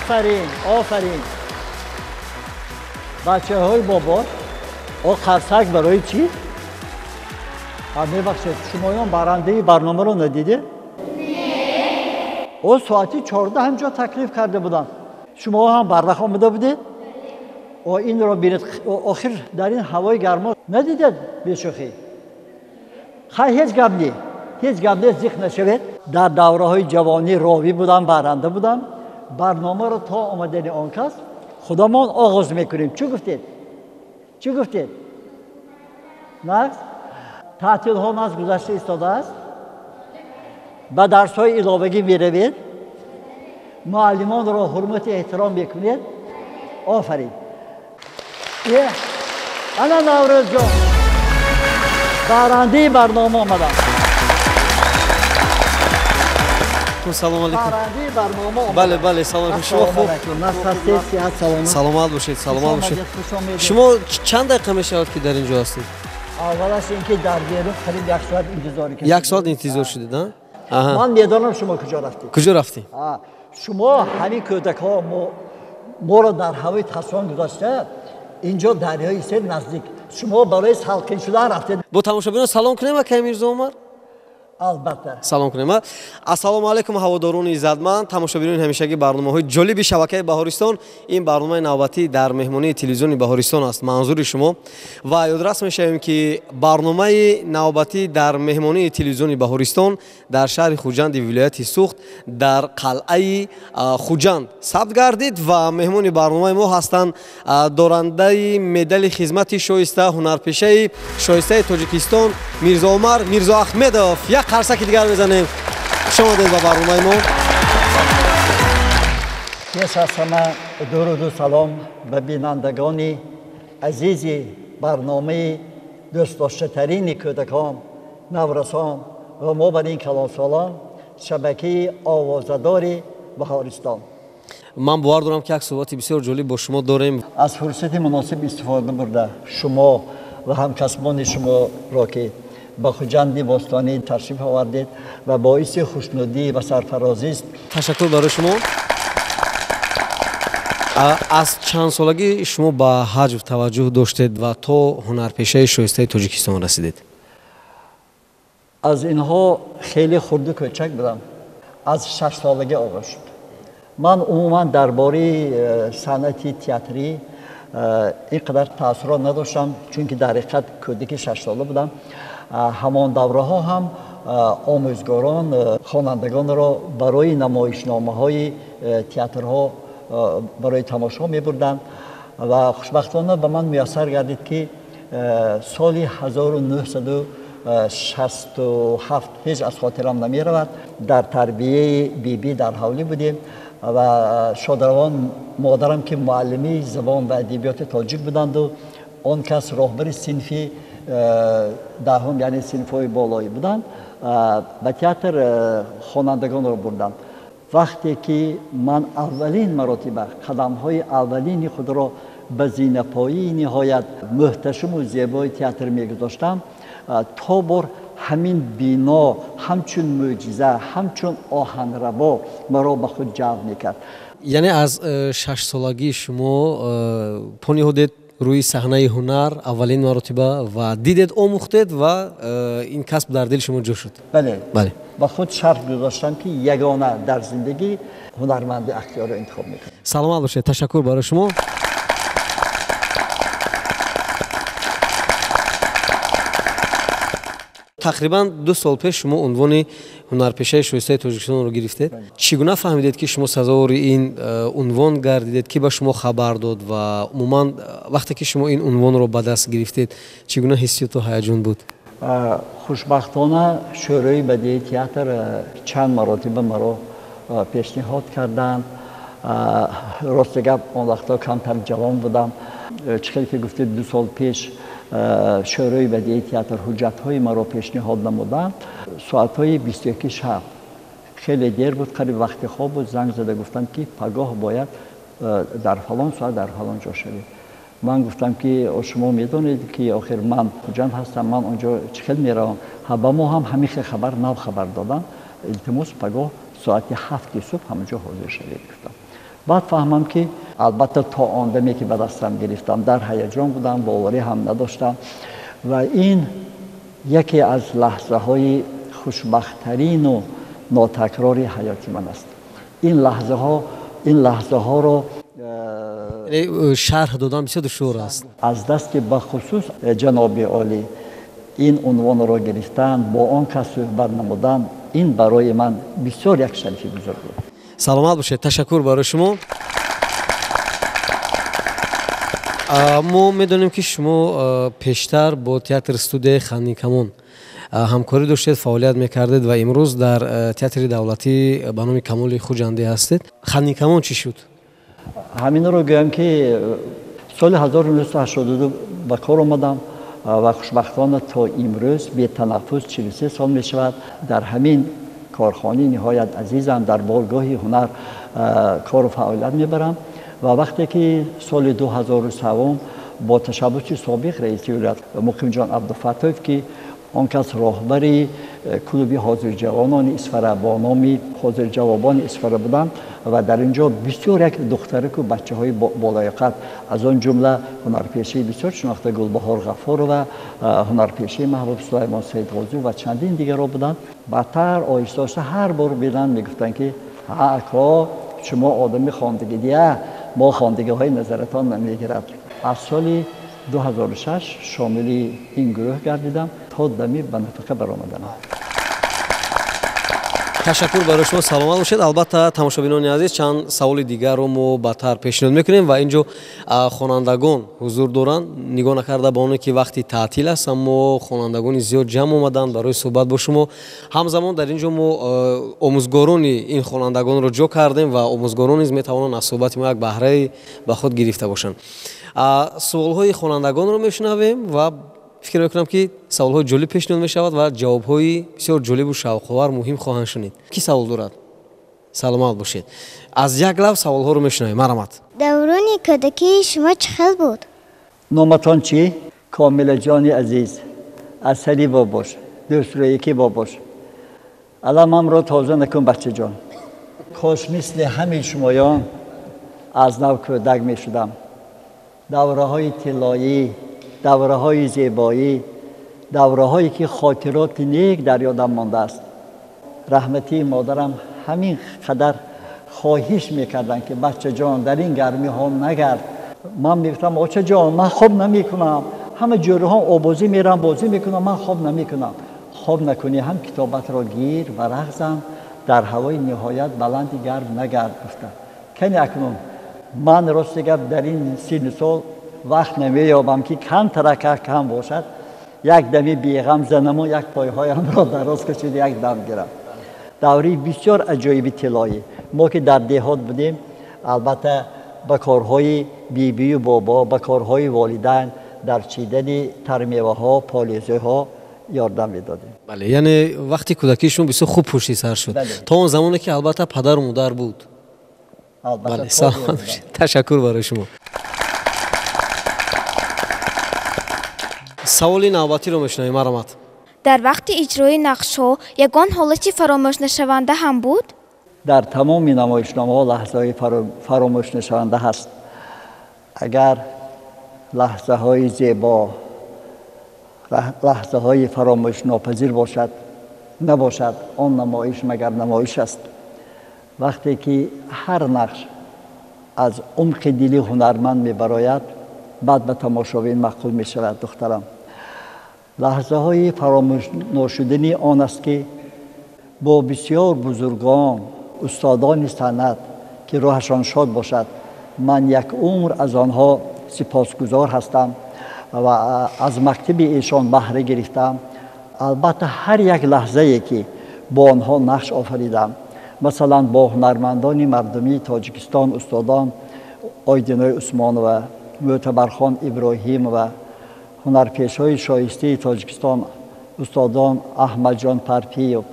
Офарин, офарин. Бачаҳои бобо, о қарсак барои чӣ? Мебахшед, шумоён барандаи барномаро надидед? Не. О соати 14 ҳамҷо таклиф карда буданд. Шумо ҳам барвақт омада будед? О инро бинед, охир дар ин ҳавои гармо надидед бешӯхӣ? Хай, ҳеҷ гап не, ҳеҷ гап не, зиқ нашавед. Дар давраҳои ҷавонӣ ровӣ будам, баранда будам. Барномаро то омадани он кас худамон оғоз мекунем. Чӣ гуфтед? Чӣ гуфтед? Нағз? Таътилҳо нағз гузашта истодааст? Ба дарсҳои иловагӣ меравед? Муаллимонро ҳурмату эҳтиром мекунед? Офарин. Ана Наврӯзҷон, барандаи барнома омадам. Салом алейкум. Барандаи барнома омадам. Бале, бале, салом алейкум. Шумо хуб? Нағз ҳастед, сиҳат, саломат? Саломат бошед, саломат бошед. Шумо чанд дақиқа мешавад ки дар ин ҷо ҳастед? Аввалаш ин ки дар берун қариб як соат интизор кашидем. Як соат интизор шудед, а? Ман медонам шумо куҷо рафтед. Куҷо рафтед? Шумо ҳамин кӯдакҳо моро дар ҳавои тасон гузошта, инҷо дарёи сел наздик. Шумо барои салқин шудан рафтед. Бо тамошобинон салом кунем, акай Мирзо Умар? Албатта. Салом кунем. Ассалому алайкум, ҳаводорони иззатманд, тамошобинони ҳамешагӣ барномаҳои ҷолиби шабакаи Баҳористон. Ин барномаи навбатӣ дар меҳмонии телевизиони Баҳористон аст, манзури шумо. Ва ёдрас мешавем, ки барномаи навбатӣ дар меҳмонии телевизиони Баҳористон дар шаҳри Хуҷанди вилояти Суғд дар қалъаи Хуҷанд сабт гардид ва меҳмони барномаи мо ҳастанд дорандаи медали хизмати шоиста, ҳунарпешаи шоистаи Тоҷикистон Мирзоумар Мирзоахмедов. Як қарсаки дигар мезанем. Хуш омадед ба барномаи мо. Пеш аз ҳама дуруду салом ба бинандагони азизи барномаи дӯстдоштатарини кӯдакон, наврасон ва мо бар ин калонсолон, шабакаи овозадори Баҳористон. Ман бовар дорам, ки як суҳбати бисёр ҷолиб бо шумо дорем. Аз фурсати муносиб истифода бурда, шумо ва ҳамкасбони шуморо, ки ба Хуҷанди бостонӣ ташриф овардед ва боиси хушнудӣ ва сарфарозист. Ташаккур барои шумо. Аз чанд солагӣ шумо ба ҳаҷв таваҷҷӯҳ доштед ва то ҳунарпешаи шоистаи Тоҷикистон расидед? Аз инҳо хеле хурду кӯчак будам. Аз 6 солагӣ оғоз шуд. Ман умуман дар бораи санъати театрӣ ин қадар таассурот надоштам, чунки дар ҳақиқат кӯдаки 6сола будам. Ҳамон давраҳо ҳам омӯзгорон хонандагонро барои намоишномаҳои театрҳо барои тамошо мебурданд ва хушбахтона ба ман муяссар гардид, ки соли 1967, ҳеҷ аз хотирам намеравад, дар тарбияи бибӣ дар ҳавлӣ будем ва шодравон модарам, ки муаллими забон ва адабиёти тоҷик буданду он кас роҳбари синфи 10-ум, яъне синфҳои болоӣ буданд, ба театр хонандагонро бурданд. Вақте ки ман аввалин маротиба қадамҳои аввалини худро ба зинапоии ниҳоят муҳташаму зебои театр мегузоштам, то бор ҳамин бино ҳамчун мӯъҷиза, ҳамчун оҳанрабо маро ба худ ҷалб мекард. Яъне аз 6солагӣ шумо по ниҳодед рӯи саҳнаи ҳунар аввалин маротиба ва дидед, омӯхтед ва ин касб дар дили шумо ҷо шуд. Бале. Бале. Ба худ шарт гузоштам, ки ягона дар зиндагӣ ҳунарманди актёрро интихоб мекунам. Саломат бошед, ташаккур барои шумо. Тақрибан 2 сол пеш шумо унвони ҳунарпешаи шоистаи Тоҷикистонро гирифтед. Чӣ гуна фаҳмидед, ки шумо сазовори ин унвон гардидед? Кӣ ба шумо хабар дод ва умуман вақте ки шумо ин унвонро ба даст гирифтед, чӣ гуна ҳиссиёту ҳаяҷон буд? Хушбахтона, Шӯрои бадии театр чанд маротиба маро пешниҳод карданд. Рости гап, он вақтҳо камтар ҷавон будам. Чӣ хел ки гуфтед, 2 сол пеш Шӯрои бадии театр ҳуҷҷатҳои маро пешниҳод намуданд. Соатҳои 21 шаб, хеле дер буд, қариб вақти хоб буд, занг зада гуфтанд, ки пагоҳ бояд дар фалон соат дар фалон ҷо шавед. Ман гуфтам, ки шумо медонед, ки охир ман Хуҷанд ҳастам, ман онҷо чӣ хел меравам? Ба мо ҳам ҳамин хел хабар нав хабар доданд. Илтимос, пагоҳ соати 7-и субҳ ҳамонҷо ҳозир шавед, гуфтам. Баъд фаҳмам, ки албатта то он даме ки ба дастам гирифтам, дар ҳаяҷон будам, боварӣ ҳам надоштам ва ин яке аз лаҳзаҳои хушбахттарину нотакрори ҳаёти ман аст. Ин лаҳзаҳоро шарҳ додан бисёр душвор аст. Аз даст ки бахусус ҷаноби олӣ ин унвонро гирифтан, бо он кас суҳбат намудан, ин барои ман бисёр як шарафи бузург буд. Саломат бошед, ташаккур барои шумо. Мо медонем, ки шумо пештар бо театр студияи Хандинкамон ҳамкорӣ доштед, фаъолият мекардед ва имрӯз дар театри давлатӣ ба номи Камоли Хуҷандӣ ҳастед. Хандинкамон чӣ шуд? Ҳаминро гӯям, ки соли 1982 ба кор омадам ва хушбахтона то имрӯз бетанаффус 43 сол мешавад дар ҳамин корхонаи ниҳоят азизам, дар боргоҳи ҳунар кору фаъолият мебарам. Ва вақте ки соли 2003 бо ташаббуси собиқ раиси вилоят Муқимҷон Абдуфаттоев, ки он кас роҳбари клуби ҳозирҷавонони Исфара бо номи ҳозирҷавобони Исфара буданд ва дар ин ҷо бисёр як духтараку бачаҳои болояқат, аз он ҷумла ҳунарпешаи бисёр шинохта Гулбаҳор Ғаффорова, ҳунарпешаи маҳбуб Сулаймон Саидғозиев ва чандин дигарро буданд. Баъдтар оҳиста оҳиста ҳар бор бинанд мегуфтанд, ки ҳа, ако, шумо одами хондагидия, мо хондагиҳои назаратон намегирад. Аз соли 2006 шомили ин гурӯҳ гардидам то дами ба нафақа баромаданам. Ташаккур барои шумо, саломат бошед. Албатта, тамошобинони азиз, чанд саволи дигарро мо баъдтар пешниҳод мекунем ва ин ҷо хонандагон ҳузур доранд. Нигоҳ накарда ба оне ки вақти таътил аст, аммо хонандагони зиёд ҷамъ омаданд барои суҳбат бо шумо. Ҳамзамон дар ин ҷо мо омӯзгорони ин хонандагонро ҷо кардем ва омӯзгорон низ метавонанд аз суҳбати мо як баҳраи ба худ гирифта бошанд. Суолҳои хонандагонро мешунавем ва фикр мекунам, ки саволҳои ҷолиб пешниҳод мешавад ва ҷавобҳои бисёр ҷолибу шавқовар муҳим хоҳанд шунид. Кӣ савол дорад? Саломат бошед. Аз як лав саволҳоро мешунавем. Марҳамат. Даврони кӯдакии шумо чӣ хел буд? Номатон чӣ? Комилаҷони азиз, асали бобош, дӯстрӯяки бобош, аламамро тоза накун, бачаҷон. Кош мисли ҳамаи шумоён аз нав кӯдак мешудам. Давраҳои тиллоӣ, давраҳои зебоӣ, давраҳое ки хотироти нек дар ёдам мондааст. Раҳматии модарам ҳамин қадар хоҳиш мекарданд, ки бачаҷон, дар ин гармиҳо нагард. Ман мегуфтам: очаҷон, ман хоб намекунам, ҳама ҷӯраҳо обозӣ мерам, бозӣ мекунам, ман хоб намекунам. Хоб накунӣ ҳам китобатро гир ва рағзам, дар ҳавои ниҳоят баланди гарм нагард, гуфта. Кани акнун ман рости гап дар ин синну сол вақт намеёбам, ки камтарака кам бошад, як дами беғам занаму як пойҳоямро дароз кашида як дам гирам. Давраи бисёр аҷоиби тиллоӣ. Мо ки дар деҳот будем, албатта ба корҳои бибию бобо, ба корҳои волидайн дар чидани тармеваҳо, полезиҳо ёрдам медодем. Бале, яъне вақти кӯдакии шумо бисёр хуб пушти сар шуд то он замоне ки албатта падару модар буд. Бале, саломат бошед, ташаккур барои шумо. Саволи навбатиро мешунавем. Марҳамат. Дар вақти иҷрои нақшҳо ягон ҳолати фаромӯшнашаванда ҳам буд? Дар тамоми намоишномаҳо лаҳзаҳои фаромӯшнашаванда ҳаст. Агар лаҳзаҳои зебо, лаҳзаҳои фаромӯшнопазир бошад, набошад, он намоиш магар намоиш аст? Вақте ки ҳар нақш аз умқи дили ҳунарманд мебарояд, баъд ба тамошобин маъқул мешавад. Духтарам, лаҳзаҳои фаромӯшношудани он аст, ки бо бисёр бузургон, устодони санъат, ки рӯҳашон шод бошад, ман як умр аз онҳо сипосгузор ҳастам ва аз мактаби эшон баҳра гирифтам. Албатта, ҳар як лаҳзае ки бо онҳо нақш офаридам, масалан бо ҳунармандони мардумии Тоҷикистон, устодон Ойдинои Усмонова, Мӯътабархон Иброҳимова, ҳунарпешҳои шоистаи Тоҷикистон, устодон Аҳмадҷон Парпиев,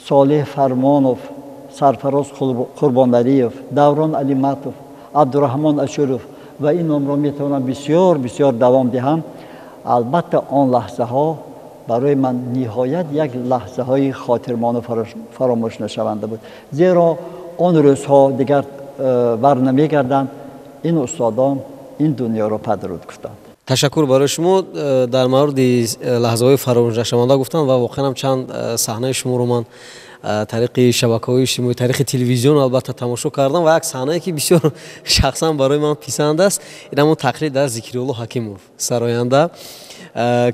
Солеҳ Фармонов, Сарфароз Қурбоналиев, Даврон Алиматов, Абдураҳмон Ашуров ва ин номро метавонам бисёр бисёр давом диҳам. Албатта, он лаҳзаҳо барои ман ниҳоят як лаҳзаҳои хотирмону фаромӯшнашаванда буд, зеро он рӯзҳо дигар бар намегарданд. Ин устодон ин дунёро падруд гуфтанд. Ташаккур барои шумо. Дар мавриди лаҳзаҳои фаромӯшнашаванда гуфтанд ва воқеан ҳам чанд саҳнаи шуморо ман тариқи шабакаҳои иҷтимоӣ, тариқи телевизион албатта тамошо кардам ва як саҳнае ки бисёр шахсан барои ман писанд аст, ин ҳамон тақлид аз Зикрулло Ҳакимов, сароянда,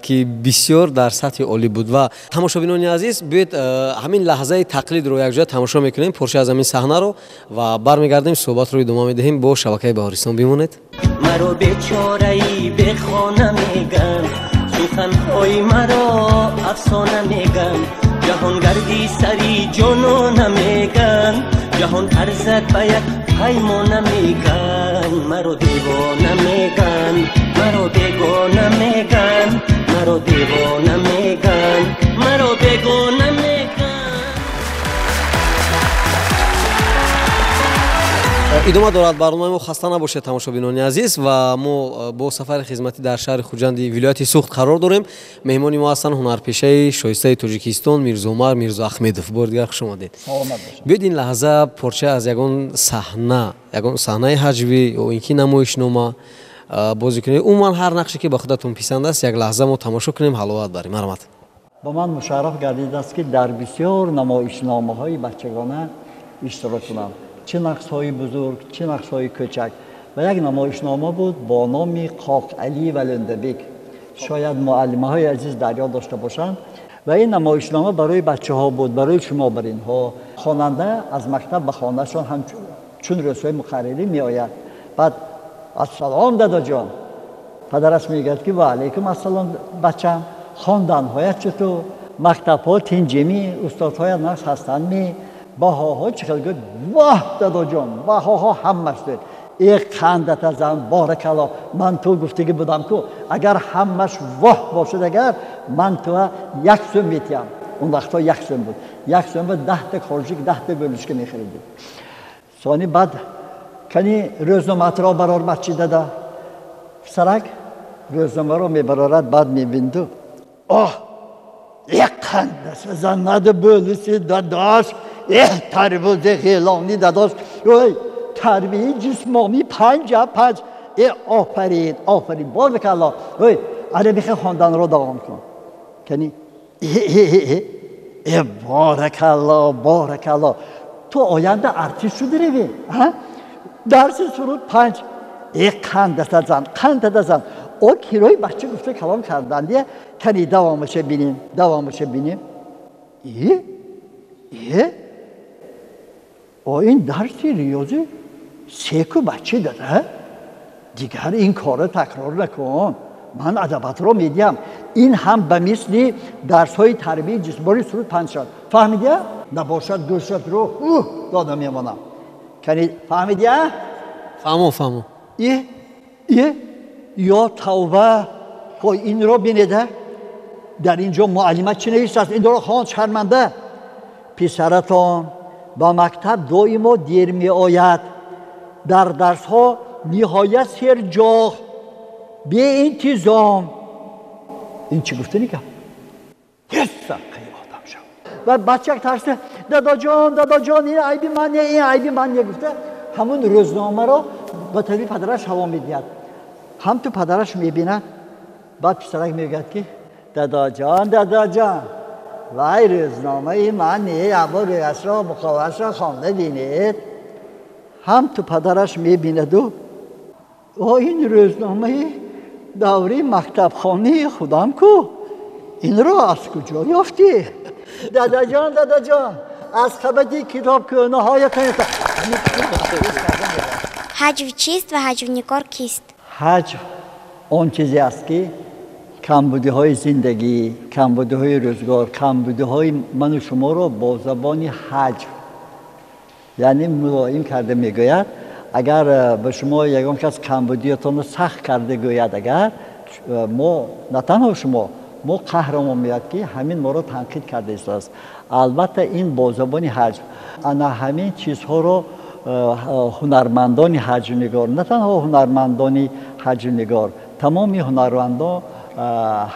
ки бисёр дар сатҳи олӣ буд. Ва тамошобинони азиз, биёед ҳамин лаҳзаи тақлидро якҷоя тамошо мекунем, порча аз ҳамин саҳнаро, ва бармегардем, суҳбатро идома медиҳем бо шабакаи Баҳористон. Бимонед. Маро бечораи бехона меган, суханҳои маро афсона меган, ҷаҳонгарди сари ҷонона меган, ҷаҳон арзад ба як паймона меган, маро девона меган, маро бегона меган, маро девона меган, маро бегона меган. Идома дорад барномаи мо. Хаста набошед, тамошобинони азиз, ва мо бо сафари хизматӣ дар шаҳри Хуҷанди вилояти Суғд қарор дорем. Меҳмони мо ҳастанд ҳунарпешаи шоистаи Тоҷикистон Мирзоумар Мирзоахмедов. Бори дигар хуш омадед. Биёед ин лаҳза порча аз ягон саҳна, ягон саҳнаи ҳаҷвӣ ё ин ки намоишнома бозӣ кунед. Умуман ҳар нақше ки ба худатон писанд аст, як лаҳза мо тамошо кунем, ҳаловат барем. Марҳамат. Ба ман мушарраф гардидааст, ки дар бисёр намоишномаҳои бачагона иштирок кунам, чӣ нақшҳои бузург, чӣ нақшҳои кӯчак. Ва як намоишнома буд бо номи Қоқ Алӣ ва Лӯндабек. Шояд муаллимаҳои азиз дар ёд дошта бошанд. Ва ин намоишнома барои бачаҳо буд, барои шумо бар инҳо. Хонанда аз мактаб ба хонаашон ҳам чун рӯзҳои муқаррарӣ меояд. Баъд ассалом дадаҷон. Падараш мегӯяд, ки ва алайкум ассалом бачам, хонданҳоят чутур, мактабҳо тинҷимӣ, устодҳоят нақш ҳастанд-мӣ, баҳоҳо чӣ хел? Гӯяд: воҳ дадаҷон, баҳоҳо ҳамаш дод. Э қандата зан, боракалло, ман ту гуфтагӣ будам ку, агар ҳамаш воҳ бошад, агар ман туа 1 сӯм метиҳам. Он вақтҳо 1 сӯм буд. 1 сӯм буд, 10та коржик, 10та бӯлишка мехаридем. Сони баъд кани рӯзномаатро барор бачи дада. Писарак рӯзномаро мебарорад, баъд мебинду: оҳ, як қандаса заннаду бӯлиси дадош, эҳ тарбузи ғелони дадош, ой тарбияи ҷисмонӣ 5-5. Э офарин, офарин, боракалло, ой арабиха хонданро давом кун. Кани э боракалло, боракалло, ту оянда артист шуди ревӣ, дарси суруд 5. Э қандата зан, қандата зан. О кирои бача гуфта калом кардандия, кани давомаша бинем, давомаша бинем. Э о ин дарси риёзӣ секу бача дада, дигар ин корро такрор накун, ман адабатро медиҳам. Ин ҳам ба мисли дарсҳои тарбияи ҷисмонии суруд 5 шуд. Фаҳмидия? Набошад гӯшатро дода мемонам. Кани фаҳмидия? Фаҳмо, фаҳмо. Э ё тавба, ҳой инро бинеда, дар ин ҷо муаллима чӣ навиштааст? Инро хон, шарманда. Писаратон ба мактаб доимо дер меояд, дар дарсҳо ниҳоят серҷоғ, беинтизом. Ин чӣ гуфтани гап? Ҳессаққи одам шав. Ва бачак тарсида: дадаҷон, дадаҷон, ин айби ман не, ин айби ман не, гуфта ҳамун рӯзномаро ба тарафи падараш ҳаво медиҳад. Ҳам ту падараш мебинад. Баъд писарак мегӯяд, ки дадаҷон, дадаҷон, вай рӯзномаи ман не, або рӯяшро муқоваашро хонда бинед. Ҳам ту падараш мебинаду: о ин рӯзномаи даври мактабхонии худам ку, инро аз куҷо ёфтӣ? Дадаҷон, дадаҷон, аз қабати китобкӯнаҳоятон. Ҳаҷв чист ва ҳаҷвнигор кист? Ҳаҷв он чизе аст, ки камбудиҳои зиндагӣ, камбудиҳои рӯзгор, камбудиҳои ману шуморо бо забони ҳаҷв, яъне мулоим карда мегӯяд. Агар ба шумо ягон кас камбудиятонро сахт карда гӯяд, агар мо на танҳо шумо, мо қаҳрамон меояд, ки ҳамин моро танқид карда истодааст. Албатта ин бо забони ҳаҷв. Ана ҳамин чизҳоро ҳунармандони ҳаҷвнигор, на танҳо ҳунармандони ҳаҷвнигор, тамоми ҳунармандон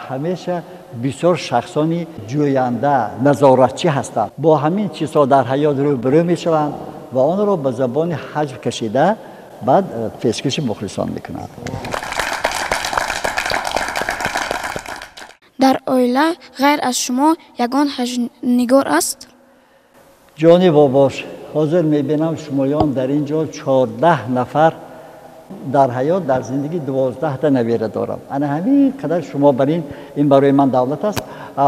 ҳамеша бисёр шахсони ҷӯянда, назоратчӣ ҳастанд. Бо ҳамин чизҳо дар ҳаёт рӯбарӯ мешаванд. ва онро ба забони ҳаҷв кашида баъд пешкаши мухлисон мекунад. Дар оила ғайр аз шумо ягон ҳаҷвнигор аст? Ҷони бобош, ҳозир мебинам шумоён дар ин ҷо 14 нафар дар ҳаёт, дар зиндагӣ 12 набера дорам. Ана ҳамин қадар шумо бар ин барои ман давлат аст.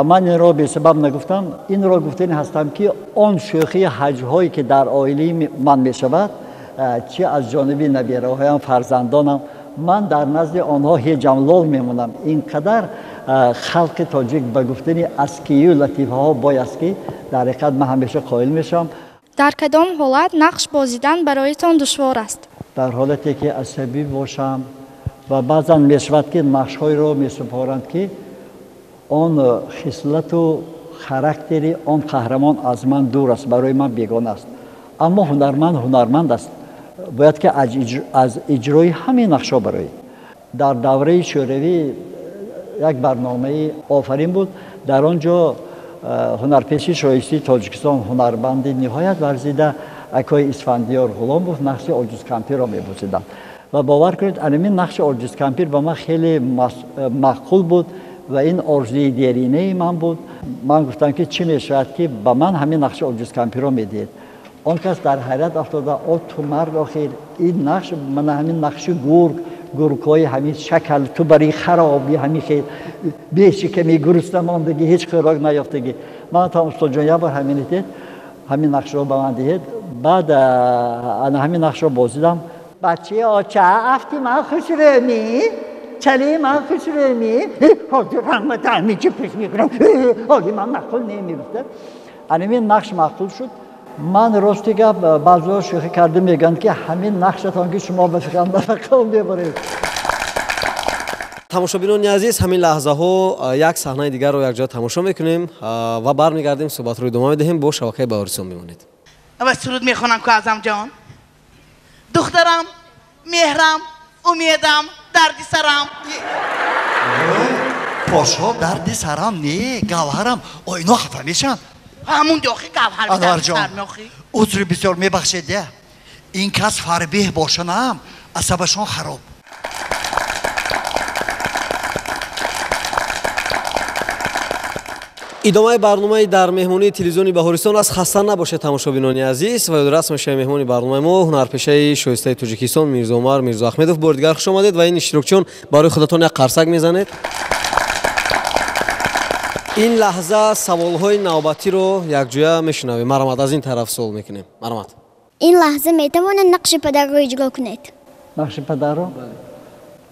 Ман инро бесабаб нагуфтам, инро гуфтани ҳастам ки он шӯхии ҳаҷвҳое ки дар оилаи ман мешавад, чи аз ҷониби набераҳоям, фарзандонам, ман дар назди онҳо ҳеҷам лол мемонам. Ин қадар халқи тоҷик ба гуфтани аскию латифаҳо бой аст ки дар ҳақиқат ман ҳамеша қоил мешавам. Дар кадом ҳолат нақш бозидан бароятон душвор аст? Дар ҳолате ки асабӣ бошам ва баъзан мешавад ки нақшҳоеро месупоранд ки он хислату характери он қаҳрамон аз ман дур аст, барои ман бегона аст. Аммо ҳунарманд ҳунарманд аст, бояд ки аз иҷрои ҳамин нақшҳо барояд. Дар давраи шӯравӣ як барномаи офарин буд, дар он ҷо ҳунарпеши шоистаи Тоҷикистон, ҳунарбанди ниҳоят варзида акои Исфандиёр Ғуломов нақши Оҷизкампирро мебозиданд. Ва бовар кунед, анамин нақши Оҷизкампир ба ман хеле маъқул буд ва ин орзуи деринаи ман буд. Ман гуфтам ки чӣ мешавад ки ба ман ҳамин нақши Оҷизкампирро медиҳед. Он кас дар ҳайрат афтода, о ту мард, охир ин нақш мана ҳамин нақши гург, гургҳои ҳамин шакл, ту барои хароби ҳамин хел бешиками гурусна мондагӣ, ҳеҷ хӯрок наёфтагӣ. Ман гуфтам устодҷон, як бор ҳамин диҳед, ҳамин нақшро ба ман диҳед. Баъд ана ҳамин нақшро бозидам. Бачаи оча, афти ман хушрӯмӣ, чалии ман хушрӯмӣ, ҳозир ҳамата ҳаминчи пеш мекунам, ҳоли ман маъқул немегуфта. Анамин нақш маъқул шуд. Ман рости гап баъзеҳо шӯхӣ карда мегӯянд ки ҳамин нақшатон ки шумо ба фикрам нафақаон мебаред. Тамошобинони азиз, ҳамин лаҳзаҳо як саҳнаи дигарро якҷоя тамошо мекунем ва бармегардем, суҳбатро идома медиҳем. Бо шабакаи Баҳористон мемонед. Ва суруд мехонам ку Аъзамҷон. Духтарам, меҳрам, умедам, дарди сарам. Пошо, дарди сарам не, гавҳарам, оино хафа мешаванд. Ҳамун дохи гавҳар. Анварҷон, узри бисёр мебахшед, ин кас фарбеҳ бошанам, асабашон хароб. Идомаи барномаи дар меҳмонии телевизиони Баҳористон аст. Хаста набошед тамошобинони азиз ва ёдрас мешавем меҳмони барномаи мо ҳунарпешаи шоистаи Тоҷикистон Мирзоумар Мирзоахмедов. Бори дигар хуш омадед ва ин иштирокчиён барои худатон як қарсак мезанед. Ин лаҳза саволҳои навбатиро якҷоя мешунавем. Марҳамат, аз ин тараф суол мекунем. Марҳамат. Ин лаҳза метавонед нақши падарро иҷро кунед? Нақши падарро?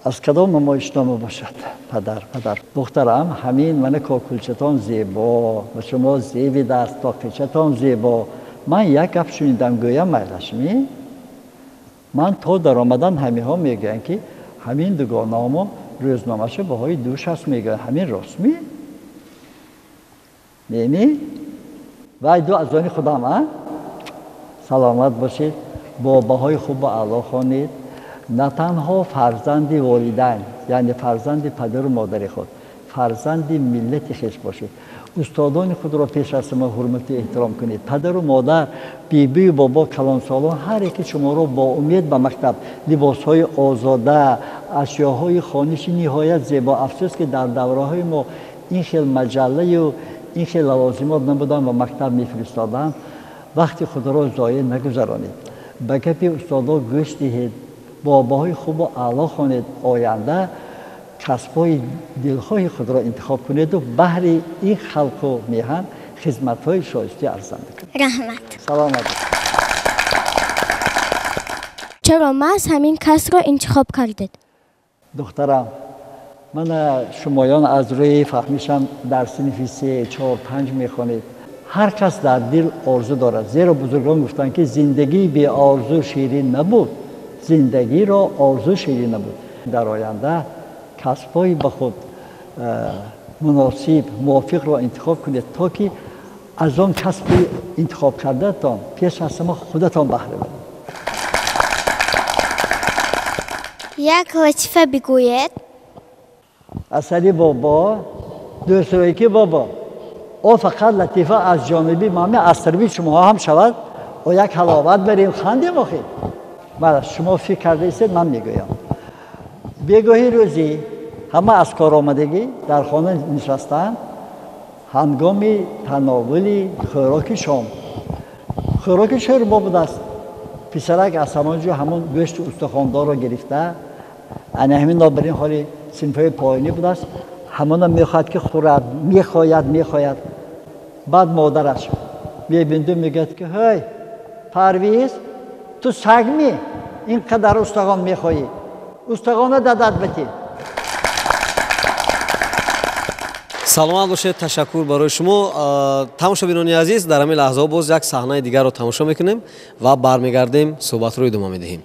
Аз кадом намоишнома бошад? Падар, падар. Духтарам, ҳамин мана кокулчатон зебо, ва шумо зеби даст, тоқичатон зебо. Ман як гап шунидам, гӯям майлашми? Ман то даромадан ҳаминҳо мегӯянд ки ҳамин дугонамо рӯзномаша баҳои 2,60 мегӯянд. Ҳамин ростми? Неми? Вай ду аз они худам, а? Саломат бошед, бо баҳои хуб ва аъло хонед. На танҳо фарзанди волидайн, яъне фарзанди падару модари худ, фарзанди миллати хеш бошед. Устодони худро пеш аз ҳама ҳурмату эҳтиром кунед. Падару модар, бибию бобо, калонсолон ҳар яке шуморо бо умед ба мактаб, либосҳои озода, ашёҳои хониши ниҳоят зебо. Афсӯс ки дар давраҳои мо ин хел маҷаллаю ин хел лавозимот набуданд ва мактаб мефиристоданд. Вақти худро зоеъ нагузаронед, ба гапи устодо гӯш диҳед, бо баҳои хубу аъло хонед. Оянда касбҳои дилхоҳи худро интихоб кунеду баҳри ин халқу меҳан хизматҳои шоистаи арзанда кунед. Раҳмат. Саломат. Чаро маҳз ҳамин касбро интихоб кардед? Духтарам, ман шумоён аз рӯи фаҳмишам дар синфи 3, 4, 5 мехонед. Ҳар кас дар дил орзу дорад, зеро бузургон гуфтанд ки зиндагии беорзу ширин набуд, зиндагиро орзу ширин набуд. Дар оянда касбҳои ба худ муносиб, мувофиқро интихоб кунед, то ки аз он касби интихоб кардаатон пеш аз ҳама худатон баҳра баред. Як латифа бигӯед. Асари бобо, дӯстрои ки бобо, о фақат латифа аз ҷониби мами, аз тарафи шумоҳо ҳам шавад. О як ҳаловат барем, хандем охир. Мана шумо фикр кардаистед, ман мегӯям. Бегоҳи рӯзӣ ҳама аз кор омадагӣ дар хона нишастаанд, ҳангоми тановули хӯроки шом. Хӯроки шӯрбо будааст. Писарак аз ҳамон ҷо ҳамон гӯшти устухондорро гирифта, ана ҳамин бар ин ҳоли синфҳои поёнӣ будааст, ҳамона мехоҳад ки хӯрад, мехоҳад, мехоҳад. Баъд модараш мебинду мегӯяд ки ҳой Парвиз, ту сагми ин қадар устахон мехоҳӣ, устахона дадат бити. Саломат бошед, ташаккур барои шумо. Тамошобинони азиз, дар ҳамин лаҳзаҳо боз як саҳнаи дигарро тамошо мекунем ва бармегардем, суҳбатро идома медиҳем.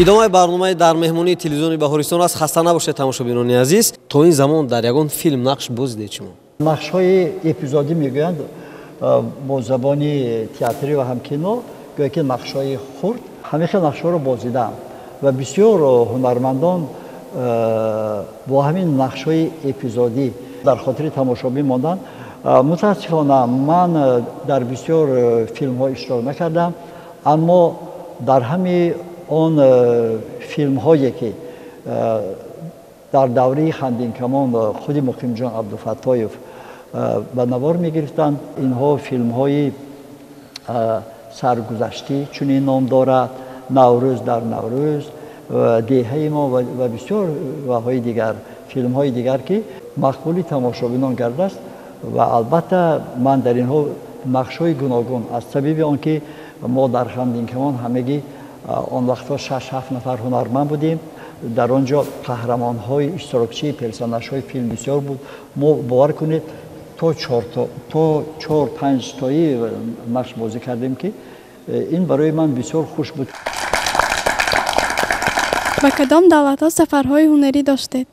Идомаи барномаи дар меҳмонии телевизиони Баҳористон аст. Хаста набошед, тамошобинони азиз. То ин замон дар ягон филм нақш бозидед шумо? Нақшҳои эпизодӣ мегӯянд бо забони театрӣ ва ҳам кино, гӯё ки нақшҳои хурд. Ҳамин хел нақшҳоро бозидаам ва бисёр ҳунармандон бо ҳамин нақшҳои эпизодӣ дар хотири тамошобин монданд. Мутаассифона ман дар бисёр филмҳо иштирок накардам, аммо дар ҳамин он филмҳое ки дар давраи Хандинкамон худи Муқимҷон Абдуфаттоев ба навор мегирифтанд, инҳо филмҳои саргузаштӣ чунин ном дорад, Наврӯз дар Наврӯз, деҳаи мо ва бисёр ваҳои дигар, филмҳои дигар ки мақбули тамошобинон гардааст. Ва албатта ман дар инҳо нақшҳои гуногун аз сабаби он ки мо дар Хандинкамон ҳамагӣ он вақтҳо 6-7 нафар ҳунарманд будем, дар он ҷо қаҳрамонҳои иштирокчии персонажҳои филм бисёр буд. Мо бовар кунед то 4-5 тои нақш бозӣ кардем ки ин барои ман бисёр хуш буд. Ба кадом давлатҳо сафарҳои ҳунарӣ доштед?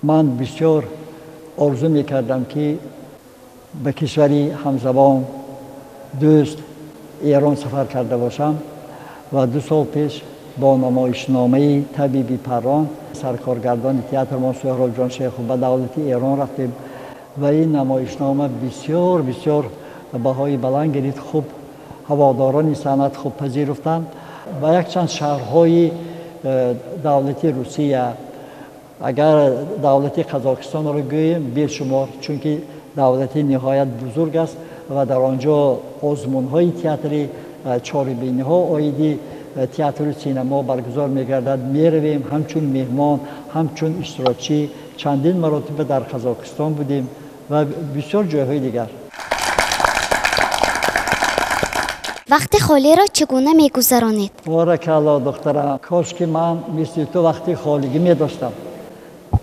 Ман бисёр орзу мекардам ки ба кишвари ҳамзабон, дӯст Эрон сафар карда бошам ва 2 сол пеш бо намоишномаи табиби Паррон саркоргардони театр мо Суҳробҷон Шейхов ба давлати Эрон рафтем ва ин намоишнома бисёр бисёр баҳои баланд гирифт. Хуб ҳаводорони санъат хуб пазируфтанд. Ба якчанд шаҳрҳои давлати Русия, агар давлати Қазоқистонро гӯем бешумор, чунки давлати ниҳоят бузург аст ва дар он ҷо озмунҳои театри чорабиниҳо оиди театру синемо баргузор мегардад. Меравем ҳамчун меҳмон, ҳамчун иштирокчӣ. Чандин маротиба дар Қазоқистон будем ва бисёр ҷойҳои дигар. Вақти холиро чӣ гуна мегузаронед? Боракалло, духтарам, кош ки ман мисли ту вақти холигӣ медоштам.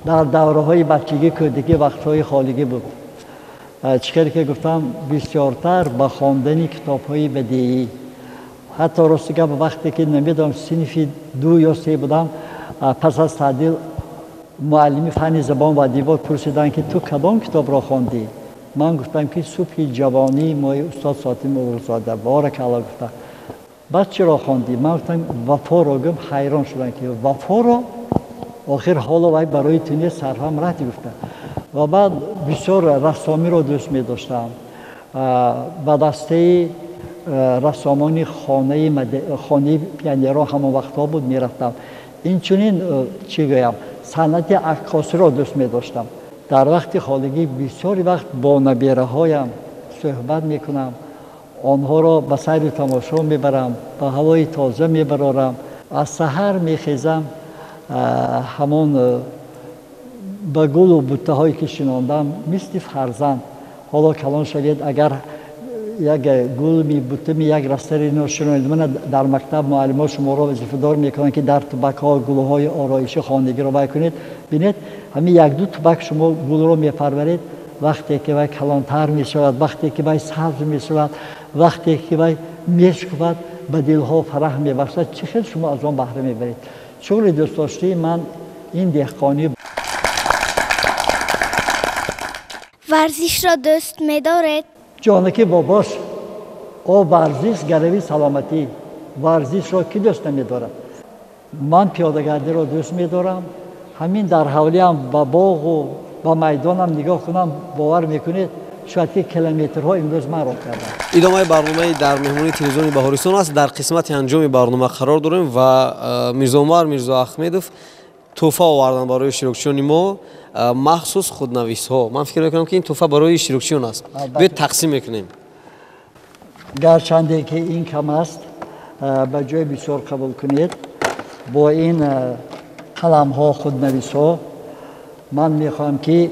Дар давраҳои бачагӣ, кӯдакӣ вақтҳои холигӣ буд. Чӣ хел ки гуфтам, бисёртар ба хондани китобҳои бадеӣ. Ҳатто рости гап, вақте ки намедонам синфи 2 ё 3 будам, пас аз таъдил муаллими фанни забон ва адабиёт пурсиданд ки ту кадом китобро хондӣ? Ман гуфтам ки субҳи ҷавонии мои устод Сотим Улуғзода. Боракалло, гуфтам. Баъд чиро хондӣ? Ман гуфтам Вафоро. Гум ҳайрон шудам ки Вафоро охир ҳоло вай барои ту нест, сарҳам рафти, гуфтам. Ва баъд бисёр рассомиро дӯст медоштам. Ба дастаи рассомони хонаи пионерон ҳамон вақтҳо буд, мерафтам. Инчунин чӣ гӯям, санъати аккосиро дӯст медоштам. Дар вақти холигӣ бисёри вақт бо набераҳоям суҳбат мекунам, онҳоро ба сайру тамошо мебарам, ба ҳавои тоза мебарорам. Аз саҳар мехезам, ҳамон ба гулу буттаҳое ки шинондам мисли фарзанд. Ҳоло калон шавед, агар як гулми буттами як растарино шинонед, мана дар мактаб муаллимҳо шуморо вазифадор мекунанд ки дар тубакҳо гулҳои ороиши хонагиро бай кунед. Бинед, ҳамин 1-2 тубак шумо гулро мепарваред, вақте ки вай калонтар мешавад, вақте ки вай сабз мешавад, вақте ки вай мешукуфад, ба дилҳо фараҳ мебахшад. Чӣ хел шумо аз он баҳра мебаред? Шуғли дӯстдоштаи ман ин деҳқонӣ. Варзишро дӯст медоред? Ҷонаки бобош, о варзиш гарави саломатӣ. Варзишро кӣ дӯст намедорад? Ман пиёдагардиро дӯст медорам. Ҳамин дар ҳавлиам ба боғу ба майдонам нигоҳ кунам, бовар мекунед, шояд ки километрҳо имрӯз ман роҳ кардам. Идомаи барномаи дар меҳмонии телевизиони Баҳористон аст. Дар қисмати анҷоми барнома қарор дорем ва Мирзоумар Мирзоахмедов тӯҳфа овардан барои иштирокчиёни мо, махсус худнависҳо. Ман фикр мекунам, ки ин тӯҳфа барои иштирокчиён аст. Биёед тақсим мекунем. Гарчанде ки ин кам аст, ба ҷои бисёр қабул кунед. Бо ин қаламҳо, худнависҳо ман мехоҳам, ки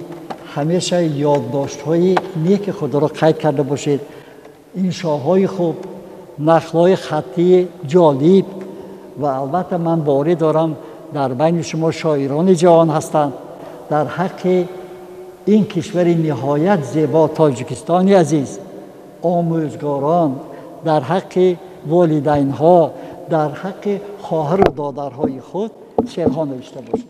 ҳамеша ёддоштҳои неки худро қайд карда бошед. Иншоҳои хуб, нақлҳои хаттии ҷолиб ва албатта ман боварӣ дорам, дар байни шумо шоирони ҷавон ҳастанд. Дар ҳаққи ин кишвари ниҳоят зебо Тоҷикистони азиз, омӯзгорон, дар ҳаққи волидайнҳо, дар ҳаққи хоҳару додарҳои худ шеърҳо навишта бошед.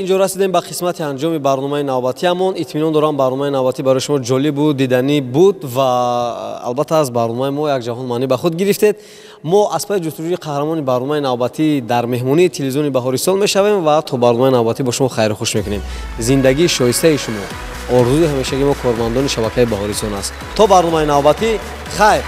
Инҷо расидем ба қисмати анҷоми барномаи навбатиамон. Итминон дорам, барномаи навбатӣ барои шумо ҷолиб буд, диданӣ буд ва албатта аз барномаи мо як ҷаҳон маънӣ ба худ гирифтед. Мо аз пайи ҷустуҷӯи қаҳрамони барномаи навбатӣ дар меҳмонии телевизиони Баҳористон мешавем ва то барномаи навбатӣ бо шумо хайру хуш мекунем. Зиндагии шоистаи шумо орзуи ҳамешагии мо, кормандони шабакаи Баҳористон аст. То барномаи навбатӣ, хайр.